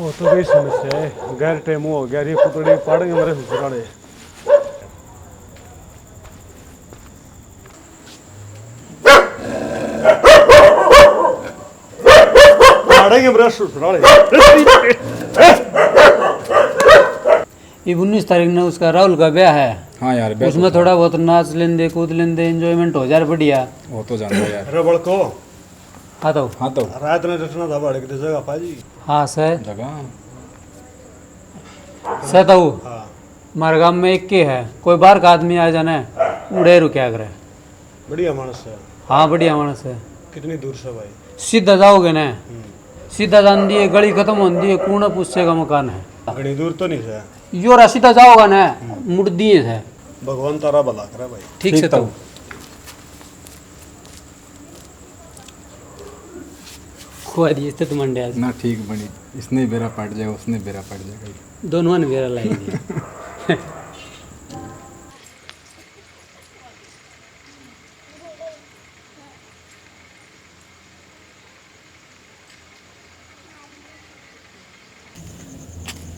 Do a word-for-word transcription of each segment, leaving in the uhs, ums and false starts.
वो तो बड़ी समस्या है, गैर टाइम हो गया, ये पुतड़े पाड़ेंगे मेरे ससुराले। पाड़ेंगे मेरे ससुराले। इब उन्नीस तारीख ने उसका राहुल का ब्याह है। हाँ यार, ब्याह उसमें तो थोड़ा बहुत नाच लेंदे, कूद लेंदे, एंजॉयमेंट हो जा बढ़िया। वो तो जानता यार। अरे बड़को। हाँ तो। हाँ तो। रात ने रटना था बड़क दे जगह पाजी। हाँ सर। जगह। सर तो। हाँ। मारे गांव में एक के है, कोई बाहर का आदमी आ जाना, उड़े रुकया करे। बढ़िया मानस है। हाँ, बढ़िया मानस है। कितनी दूर से भाई? सीधा जाओगे ना, हम्म। सीधा जान दिए, गली खत्म होन दिए, कूण पूछेगा मकान है। घणी दूर तो नहीं है। यो रा सीधा जाओगा ना, हम्म। मुड़ दिए है। भगवान तारा भला करे भाई। ठीक ठीक से तो। तो। खुआ दिए तो तुम अंडे आज। ना ठीक बनी, इसने बेरा पड़ जाएगा, उसने बेरा पड़ जाएगा। दोनों ने बेरा लाई दिया।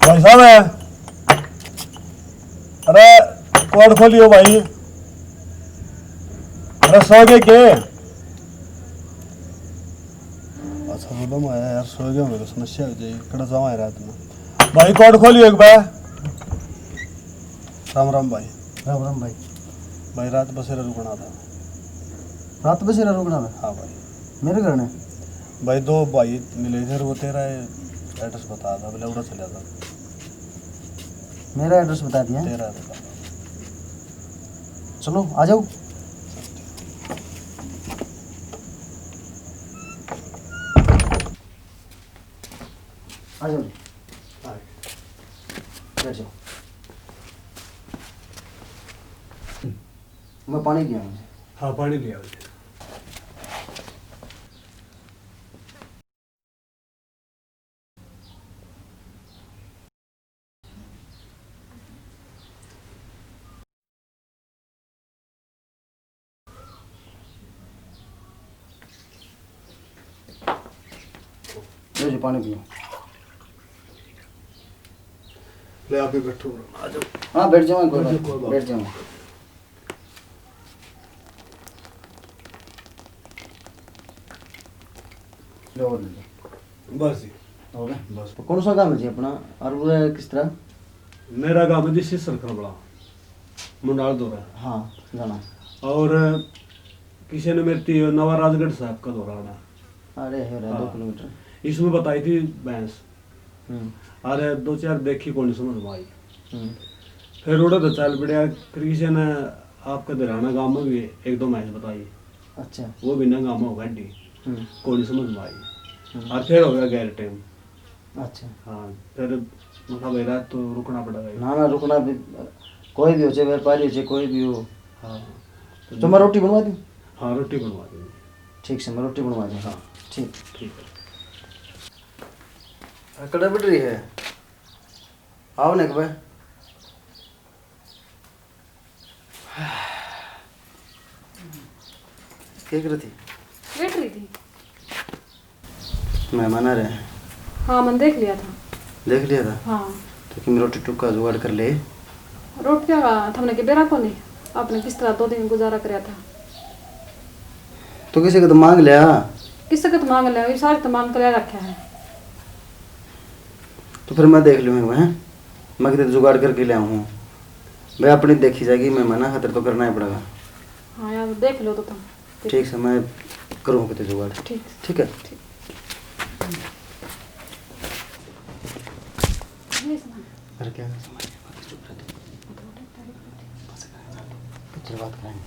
भाई साहब है। अरे, कोड खोलियो भाई। अरे, सो गए के? अच्छा, बोलो, मैं यार सो गया, मेरे समस्या हो जाएगी। कड़ा जावा है रात में। भाई, कोड खोलियो एक बार। राम राम भाई। राम राम भाई। भाई, रात बसेरा रुकना था। रात बसेरा रुकना था? हाँ भाई। मेरे घर ने? भाई, दो भाई मिले थे, वो तेरा एड्रेस बता था, बोले उड़ा चला था। मेरा एड्रेस बता दिया? तेरा बता। चलो, आ जाओ। आ जाओ। बैठ जाओ। मैं पानी ले आऊँ। हाँ, पानी ले आओ जी। लो जी, पानी पियो। ले, आप भी बैठो, आ जाओ। हाँ, बैठ जाओ, कोई बैठ जाओ, बात, कोई बात बैठ जाओ। लो, और ले लो। बस जी। हो गया? बस। तो कौन सा काम है जी अपना? और वो है किस तरह? मेरा काम है जी सीसर करबला, मुंडाल दौरा। हाँ, जाना। और किसी ने मेरे ती नवा राजगढ़ साहब का दौरा आना। अरे है रे, दो हाँ। किलोमीटर। इसमें बताई थी भैंस। हम्म। अरे दो चार देखी कोनी समझ में आई। हम्म। फिर उड़े तो चल पड़या, फिर किसी ने आपके धराना गांव में भी एक दो भैंस बताई। अच्छा। वो भी ना गांव में गाड़ी। हम्म। कोनी समझ में आई। हम्म। और फिर हो गया गैर टाइम। अच्छा। हाँ, फिर मतलब भाई रात तो रुकना पड़ेगा ही। ना, ना, रुकना भी, कोई भी हो, चाहे व्यापारी हो, चाहे कोई भी हो। हाँ। तो मैं रोटी बनवा दूँ? हाँ, रोटी बनवा दूँ। ठीक से, मैं रोटी बनवा दूँ। हाँ। ठीक। ठीक है। हाँ, कड़े बढ़ रही है। आओ ना एक बार। क्या कर रही थी? बैठ रही थी। मेहमान आ रहे हैं। हाँ, मैंने देख लिया था। देख लिया था? हाँ। तो कि मैं रोटी टुक का जुगाड़ कर ले। रोटियां का थमने के बेरा को नहीं, आपने किस तरह दो दिन गुजारा करया था? तो किसी को तो मांग लिया। किसी को तो मांग लिया, ये सारे तो मांग कर रखा है। तो फिर मैं देख लूँ, हैं? मैं कितने जुगाड़ करके ले आऊँ हूँ। भाई, अपनी देखी जाएगी, मेहमाना खातिर तो करना ही पड़ेगा। हाँ यार, देख लो तो तुम। ठीक से, मैं करूँ कितने जुगाड़। ठीक। ठीक है? ठीक। ये सुना। अरे क्या समझ, चुप रह तू। बस करें, चल। चल, बात करेंगे।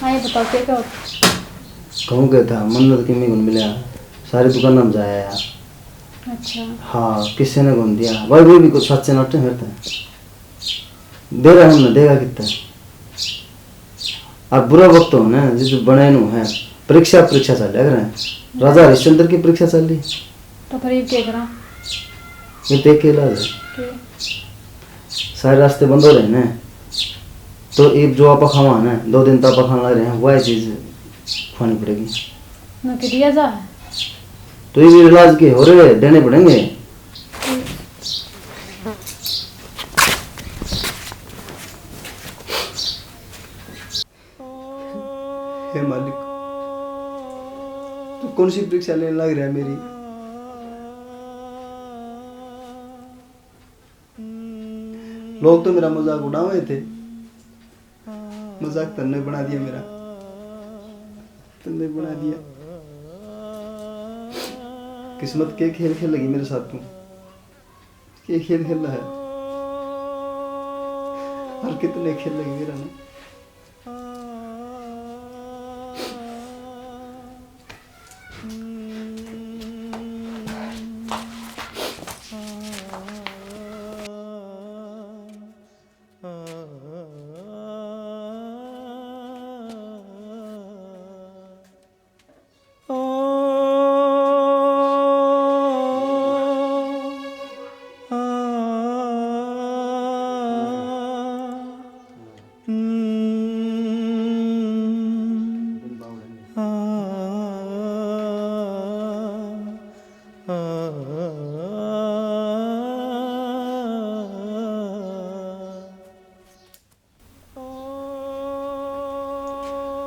हाँ, ये बताओ, क्या क्या होता? कहूँ क्या था, मन्नत की मैं घूम मिला, सारी दुकान में जाया यार। अच्छा। हाँ, किसी ने घूम दिया भाई, वो भी कुछ सच्चे नाटे फिरते हैं। दे रहा हमने, देगा कितना? अब बुरा वक्त हो ना, जिस बने नु है, परीक्षा, परीक्षा चल रहा है। राजा हरिश्चंद्र की परीक्षा चल रही। तो फिर ये क्या करा? ये देख के इलाज है। के? सारे रास्ते बंद हो रहे हैं। तो इब जो आप खावा ना, दो दिन तो आप खाने लग रहे हैं, वही चीज खानी पड़ेगी। मैं कह दिया जा। तो ये भी इलाज के हो रहे, देने पड़ेंगे। हे मालिक, तू कौन सी परीक्षा लेने लग रहा है मेरी? लोग तो मेरा मजाक उड़ावे थे, मजाक तन्ने बना दिया मेरा, तन्ने बना दिया। किस्मत के खेल खेल लगी मेरे साथ तू, के खेल खेल है, और कितने खेल लगी मेरा ना।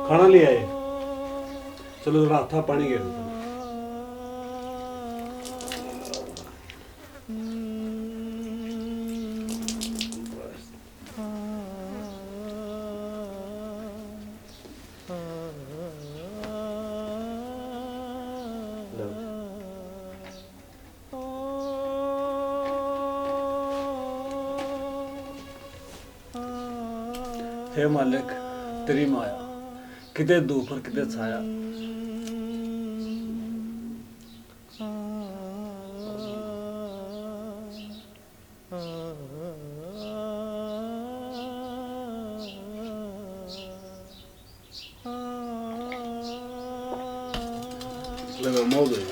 खाना ले आए। चलो जरा हाथा पानी गेर दो। हे मालिक, तेरी माया, किते धूप और किते छाया। ले भाई, मौज हो गई।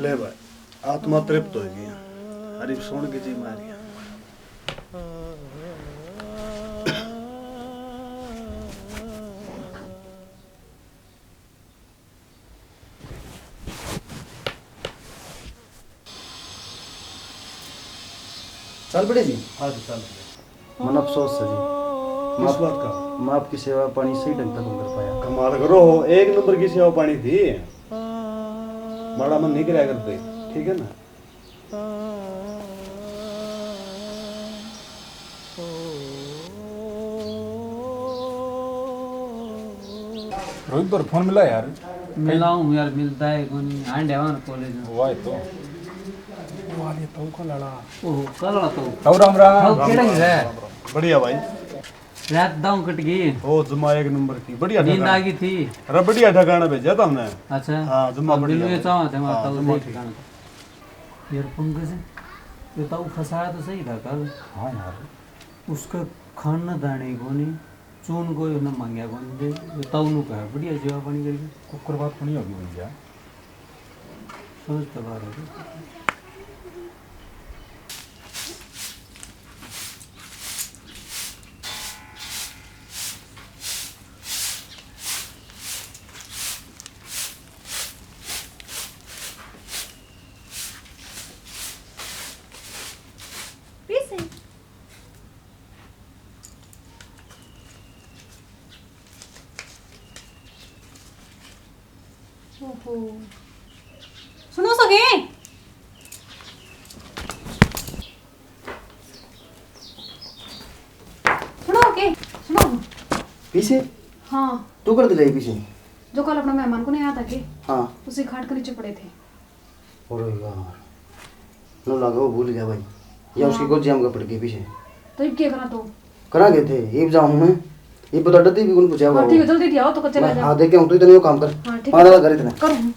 ले भाई, आत्मा तृप्त हो गई। अरे सोन की जी मारी। चल पड़े जी। हाँ जी, चल पड़े। मन अफसोस है जी। किस बात का? मैं आपकी सेवा पानी सही ढंग तै नहीं कर पाया। कमाल करो, एक नंबर की सेवा पानी थी। माड़ा मन नहीं करया करते, ठीक है ना? रोहित पर फोन मिला यार। मिलाऊं यार, मिलता है कोनी। हांडे वां कॉलेज में। वाह, ये तो का लड़ा। ओहो, का लड़ा तो? ताऊ राम राम। ताऊ केड़ा ही है? बढ़िया भाई। रात दाऊ कट गई। ओ, जमा एक नंबर की। बढ़िया नींद ठिकाना। आ गई थी। अरे, बढ़िया ठिकाना भेजा था हमने। अच्छा। हाँ, जमा अब बढ़िया। मिलने चाहो थे, हाँ, ताऊ जमा सही ठीक। ठिकाना। यार पंकज, ये ताऊ फंसाया तो सही था कल। हाँ यार। उसका खाना दाने कोनी, चून कोई उन्हें मांग्या कोनी दे। ये ताऊ नु कहा, बढ़िया सेवा पानी करके। कुकर बात कोनी होगी भैया। समझ तो बाहर है। पीसे। ओहो। सुनो सके। सुनो के, सुनो। पीसे? हाँ। तू कर दिलाई पीसे? जो कल अपना मेहमान को नहीं आया था के? हाँ। उसी खाट के नीचे पड़े थे। अरे यार, नो लगा वो भूल गया भाई। या उसकी हाँ। गोजिया में पड़ गई पीसे। तो इब क्या करा तू? करा गए थे, इब जाऊँ मैं। इब तो डरती भी कौन पूछा हाँ, ठीक है, जल्दी दिया हो तो कच्चे मैं, ले जा। हाँ, देख के हूँ, तू इतने वो काम कर। हाँ, ठीक पानी है। वाला घर इतना। करूँ।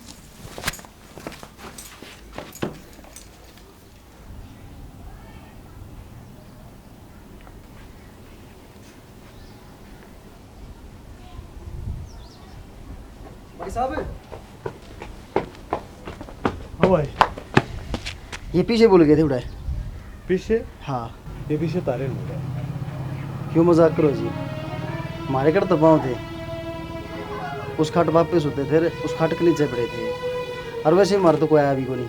भाई साहब। हाँ भाई। ये पीसे भूल गए थे उड़े। पीसे? हाँ। ये पीछे तारे होंगे। क्यों मजाक करो जी, हमारे कड़ तो पाँव थे, उस खाट बाप पे सोते थे, उस खाट के नीचे पड़े थे, और वैसे ही हमारे तो कोई आया भी कोनी।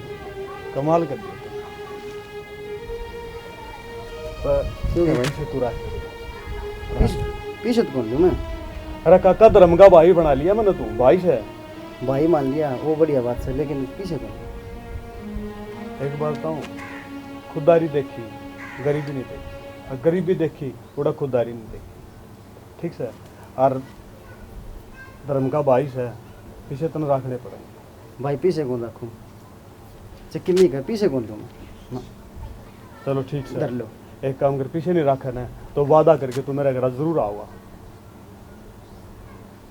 कमाल कर दिया। पर क्यों है भाई? पीछे तू रख। पीछे, पीछे तो कौन लूँ मैं? अरे काका, धर्म का भाई बना लिया मैंने, तू भाई से। भाई मान लिया, वो बढ़िया बात है, लेकिन पीछे कौन? एक बात बताऊँ, खुददारी देखी, गरीबी नहीं देखी, और गरीबी देखी, उड़ा खुददारी नहीं देखी। ठीक से? और धर्म का भाई से, पीछे तन रखने पड़ेंगे। भाई पीछे कौन रखूँ? चक्की में का पीछे कौन दूँ मैं? ना। चलो ठीक से। धर लो। एक काम कर, पीछे नहीं रखा ना, तो वादा करके तू मेरे घर जरूर आओगा।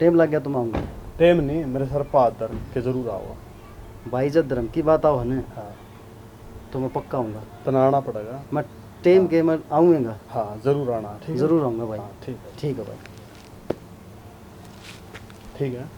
टाइम लग गया तो मैं आऊँगा। टाइम नहीं, मेरे सर पे हाथ धर के जरूर आओगा। भाई जब धर्म की बात आओ है ना, हाँ। तो मैं पक्का आऊँगा। तने आना पड़ेगा। मैं टाइम हाँ। के मैं आऊँगा। हाँ, जरूर आना, ठीक है? जरूर आऊँगा भाई। हाँ, ठीक है। ठीक है भाई। ठीक है।